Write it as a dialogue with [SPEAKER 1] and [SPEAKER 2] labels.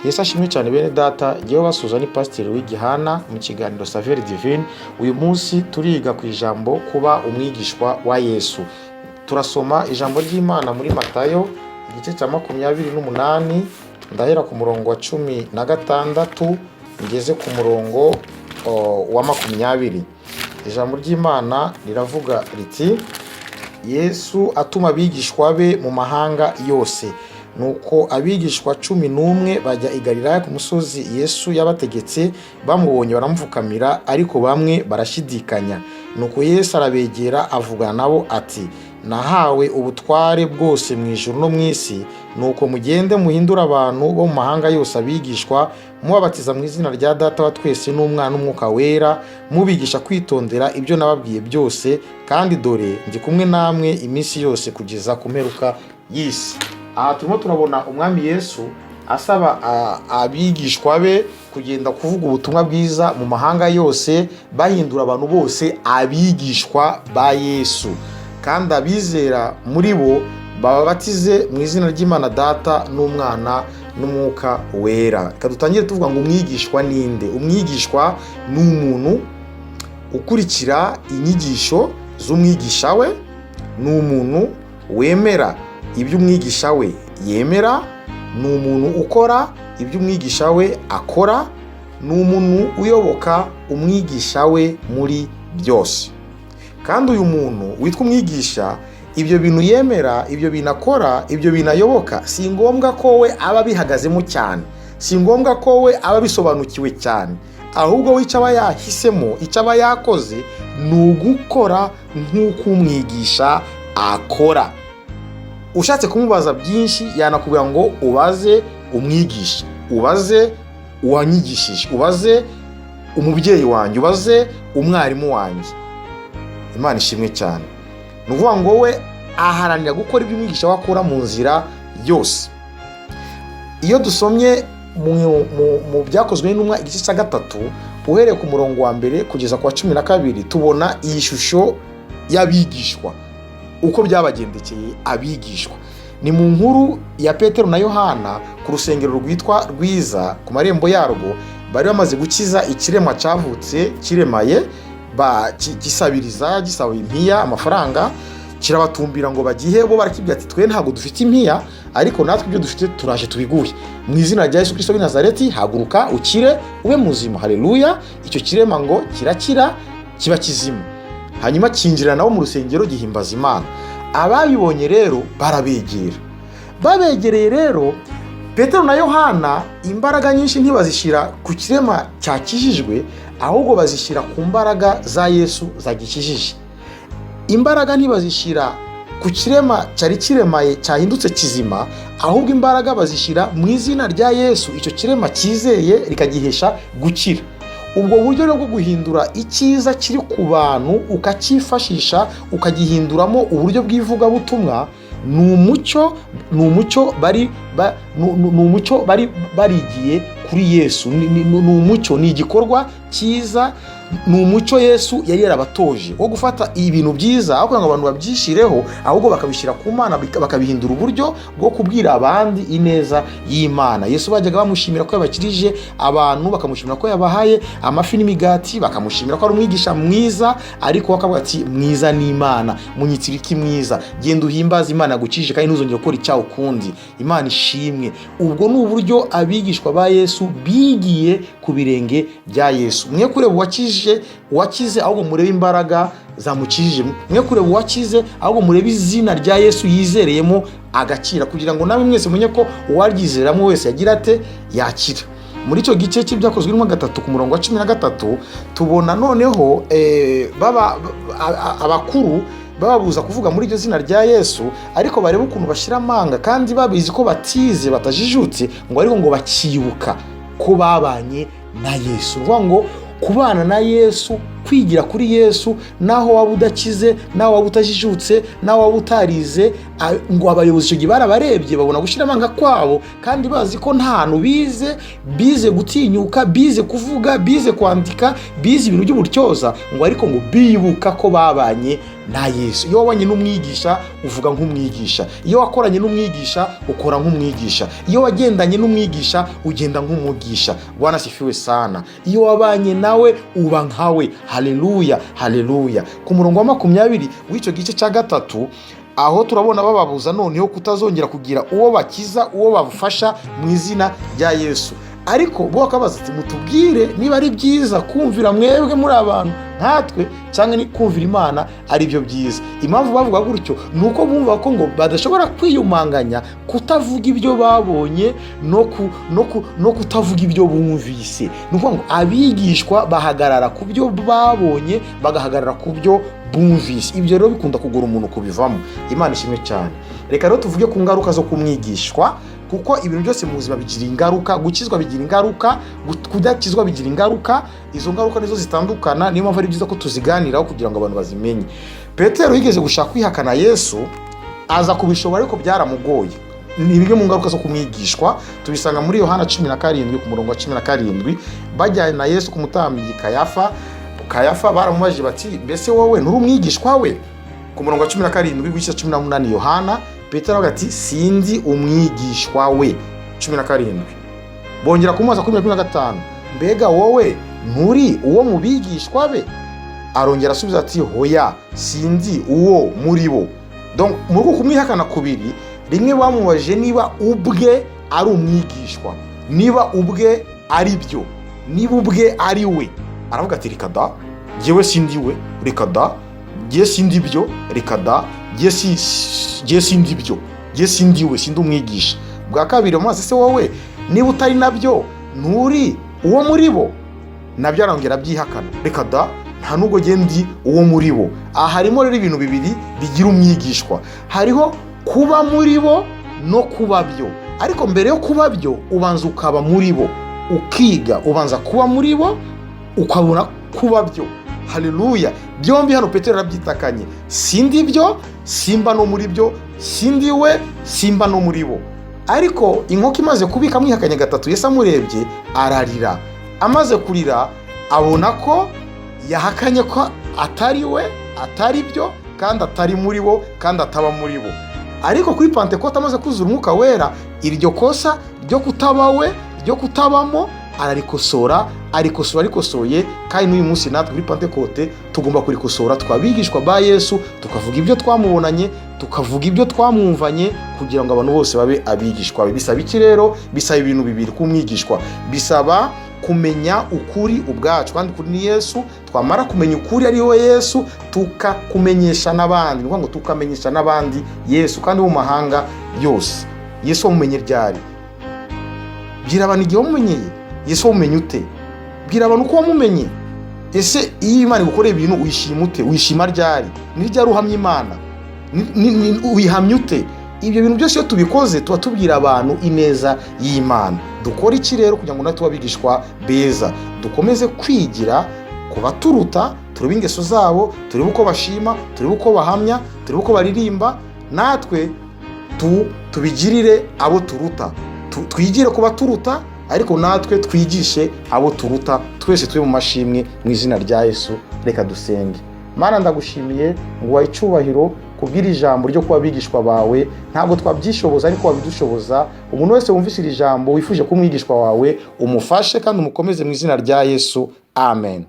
[SPEAKER 1] Yesu ashimwe cyane bene data. Jyewe basuhuza ni Pasiteri w'Igihana mu kiganiro Saveur Divine. Uyu munsi turiga ku ijambo kuba umwigishwa wa Yesu. Turasoma ijambo ry'Imana muri Matayo igice cya 28, ndahera ku murongo wa 16 ngeze ku murongo wa 20. Ijambo ry'Imana riravuga riti: "Yesu atuma abigishwa be mu mahanga yose. Nuko abigishwa 11 bajya i Galilaya ku musozi Yesu yabategetse. Bamubonye baramupfukamira, ariko bamwe barashidikanya. Nuko Yesu arabegera, avugana nabo ati: 'Nahawe ubutware bwose mu ijuru no mu isi. Nuko mugende muhindure abantu bo mu mahanga yose abigishwa, mubabatiza mu izina rya Data wa twese n'Umwana n'Umwuka Wera, mubigisha kwitondera ibyo nababwiye byose. Kandi dore ndi kumwe namwe iminsi yose kugeza ku mperuka y'isi.'" Aha turimo turabona Umwami Yesu asaba abigishwa be kugenda kuvuga ubutumwa bwiza mu mahanga yose, bahindura abantu bose abigishwa ba Yesu, kandi abizera muri bo bababatize mu izina ry'Imana Data n'Umwana n'Umwuka Wera. Reka dutangire tuvuga ngo: umwigishwa ninde? Umwigishwa ni umuntu ukurikira inyigisho z'umwigisha we, ni umuntu wemera ibyo umwigisha we yemera, ni umuntu ukora ibyo umwigisha we akora, ni umuntu uyoboka umwigisha we muri byose. Kandi uyu muntu witwa umwigisha, ibyo bintu yemera, ibyo bintu akora, ibyo bintu ayoboka, si ngombwa ko we aba abihagazemo cyane, si ngombwa ko we aba abisobanukiwe cyane, ahubwo we icyo aba yahisemo, icyo aba yakoze, ni ugukora nk'uko umwigisha akora. Ushatse kumubaza byinshi yanakubwira ngo ubaze umwigisha, ubaze uwanyigishije, ubaze umubyeyi wanjye, ubaze umwarimu wanjye. Imana ishimwe cyane. Ni ukuvuga ngo we aharanira gukora ibyo umwigisha we akora mu nzira yose. Iyo dusomye mu Byakozwe n'Intumwa igice cya 3, uhereye ku murongo wa 1 kugeza ku wa 12, tubona iyi shusho y'abigishwa, uko byabagendekeye abigishwa. Ni mu nkuru ya Petero na Yohana ku rusengero rwitwa Rwiza, ku marembo yarwo. Bari bamaze gukiza ikirema cyavutse kiremaye, gisabiriza, gisaba impiya, amafaranga. Kirabatumbira ngo bagihe, bo barakibwira ati: "Twe ntabwo dufite impiya, ariko natwe ibyo dufite turaje tubiguhe. Mu izina rya Yesu Kirisito w'i Nazareti, haguruka ukire ube muzima." Haleluya! Icyo kirema ngo kirakira, kiba kizima, hanyuma kinjira nabo mu rusengero, gihimbaza Imana. Ababibonye rero barabegera. Babegereye rero, Petero na Yohana imbaraga nyinshi ntibazishyira ku kirema cyakijijwe, ahubwo bazishyira ku mbaraga za Yesu zagikijije. Imbaraga ntibazishyira ku kirema cyari kiremaye cyahindutse kizima, ahubwo imbaraga bazishyira mu izina rya Yesu icyo kirema cyizeye, rikagihesha gukira. Ubwo buryo rero bwo guhindura icyiza kiri ku bantu, ukacyifashisha, ukagihinduramo uburyo bw'ivugabutumwa, ni umucyo bari barigiye kuri Yesu. Ni umucyo, ni igikorwa cyiza, ni umucyo Yesu yari yarabatoje wo gufata ibintu byiza, aho kugira ngo abantu babyishyireho, ahubwo bakabishyira ku Mana, bakabihindura uburyo bwo kubwira abandi ineza y'Imana. Yesu bajyaga bamushimira ko yabakirije abantu, bakamushimira ko yabahaye amafi n'imigati, bakamushimira ko ari umwigisha mwiza, ariko bakavuga ati: "Mwiza ni Imana, munyitira iki mwiza? Genda uhimbaze Imana yagukijije, kandi ntuzongere gukora icyaha ukundi." Imana ishimwe. Ubwo ni uburyo abigishwa ba Yesu bigiye ku birenge bya Yesu. Mwe kureba uwakije uwakize, ahubwo murebe imbaraga zamukijije. Mwe kureba uwakize, ahubwo murebe izina rya Yesu yizereyemo agakira, kugira ngo namwe mwese mumenye ko uwaryizeramo wese yagira ate? Yakira. Muri icyo gice cy'Ibyakozwe n'Intumwa 3, ku murongo wa 13, tubona noneho baba abakuru bababuza kuvuga muri iryo zina rya Yesu, ariko bareba ukuntu bashyira amanga, kandi babizi ko batize, batajijutse, ngo ariko ngo bakibuka ko babanye na Yesu. Ni ukuvuga ngo Kubana na Yesu, kwigira kuri Yesu, naho waba udakize, naho waba utajijutse, naho waba utarize. Ngo abayobozi icyo gihe barabarebye, babona gushyira amanga kwabo, kandi bazi ko nta hantu bize. Bize gutinyuka, bize kuvuga, bize kwandika, bize ibintu by'uburyoza, ngo ariko ngo bibuka ko babanye na Yesu. Iyo wabanye n'umwigisha, uvuga nk'umwigisha. Iyo wakoranye n'umwigisha, ukora nk'umwigisha. Iyo wagendanye n'umwigisha, ugenda nk'umwigisha. Bwana asifiwe sana. Iyo wabanye nawe, uba nkawe. Haleluya, haleluya. Ku murongo wa 20 w'icyo gice cya 3, aho turabona bababuza noneho kutazongera kugira uwo bakiza, uwo bafasha mu izina rya Yesu. Ariko bo bakabaza ati: "Mutubwire niba ari byiza kumvira mwebwe muri abantu nkatwe, cyangwa ni kumvira Imana ari byo byiza." Impamvu bavuga gutyo ni uko bumva ko ngo badashobora kwiyumanganya kutavuga ibyo babonye no kutavuga ibyo bumvise. Ni ukuvuga ngo abigishwa bahagarara ku byo babonye, bagahagarara ku byo bumvise. Ibyo rero bikunda kugora umuntu kubivamo. Imana ishimwe cyane. Reka rero tuvuge ku ngaruka zo kumwigishwa, kuko ibintu byose mu buzima bigira ingaruka. Gukizwa bigira ingaruka, kudakizwa bigira ingaruka. Izo ngaruka nizo zitandukana, niyo mpamvu ari byiza ko tuziganiraho kugira ngo abantu bazimenye. Petero yigeze gushaka kwihakana Yesu, aza kubishobora, ariko byaramugoye. Ni bimwe mu ngaruka zo kumwigishwa. Tubisanga muri Yohana 17 ku murongo wa 17. Bajyana Yesu ku mutambyi Kayafa. Kayafa baramubajije bati: "Mbese wowe nturi umwigishwa we?" Ku murongo wa 17 w'igice 18 Yohana, Petero aravuga ati: "Sindi umwigishwa we." 17. Bongera kumubaza kuri 25: "Mbega wowe nturi uwo mu bigishwa be?" Arongera asubiza ati: "Hoya, sindi uwo muri bo." Donc muri uku kumwihakana kubiri, rimwe bamubajije niba ubwe ari umwigishwa, niba ubwe ari byo, niba ubwe ari we, aravuga ati: "Reka da, jyewe sindi we, reka da, jye sindi byo, reka da, jye sindi byo, jye sindi we, sindi umwigisha." Bwa kabiri bamubaza: "Se wowe niba utari nabyo, nturi uwo muri bo?" Nabyo arongera abyihakana: "Reka da, nta nubwo jye ndi uwo muri bo." Aha harimo rero ibintu bibiri bigira umwigishwa: hariho kuba muri bo no kuba byo. Ariko mbere yo kuba byo, ubanza ukaba muri bo, ukiga. Ubanza kuba muri bo, ukabona kuba byo. Haleluya. Byombi hano Petero yarabyitakanye: "Sindi byo, simba no muri byo, sindi we, simba no muri bo." Ariko inkoko imaze kubika amwihakanye gatatu, Yesu amurebye ararira. Amaze kurira, abona ko yahakanye ko atari we, atari byo, kandi atari muri bo, kandi ataba muri bo. Ariko kuri Pantekote, amaze kuzura Umwuka Wera, iryo kosa ryo kutaba we, ryo kutabamo, ararikosora, arikosora, arikosoye. Kandi n'uyu munsi natwe kuri Pantekote tugomba kurikosora, twabigishwa ba Yesu, tukavuga ibyo twamubonanye, tukavuga ibyo twamwumvanye, kugira ngo abantu bose babe abigishwa be. Bisaba iki rero? Bisaba ibintu bibiri kumwigishwa. Bisaba kumenya ukuri ubwacu, kandi ukuri ni Yesu. Twamara kumenya ukuri, ari we Yesu, tukakumenyesha n'abandi. Ni ukuvuga ngo tukamenyesha n'abandi Yesu, kandi mu mahanga yose. Yesu wamumenye ryari? Bwira abantu igihe wamumenyeye. Yesu wamumenye ute? Bwira abantu uko wamumenye. Ese iyo Imana igukoreye ibintu, wishima ute? Wishima ryari? Ni ryari uhamya Imana? Uyihamya ute? Ibyo bintu byose iyo tubikoze, tuba tubwira abantu ineza y'Imana. Dukora iki rero kugira ngo natwe tube abigishwa beza? Dukomeze kwigira ku baturuta, turebe ingeso zabo, turebe uko bashima, turebe uko bahamya, turebe uko baririmba, natwe tubigirire abo turuta. Twigire ku baturuta, ariko natwe twigishe abo turuta. Twese tube mu mashimwe mu izina rya Yesu. Reka dusenge. Mana, ndagushimiye ngo wahe icyubahiro kubw'iri jambo ryo kuba abigishwa bawe. Ntabwo twabyishoboza, ariko wabidushoboza. Umuntu wese wumvise iri jambo wifuje kuba umwigishwa wawe, umufashe kandi umukomeze mu izina rya Yesu. Amen.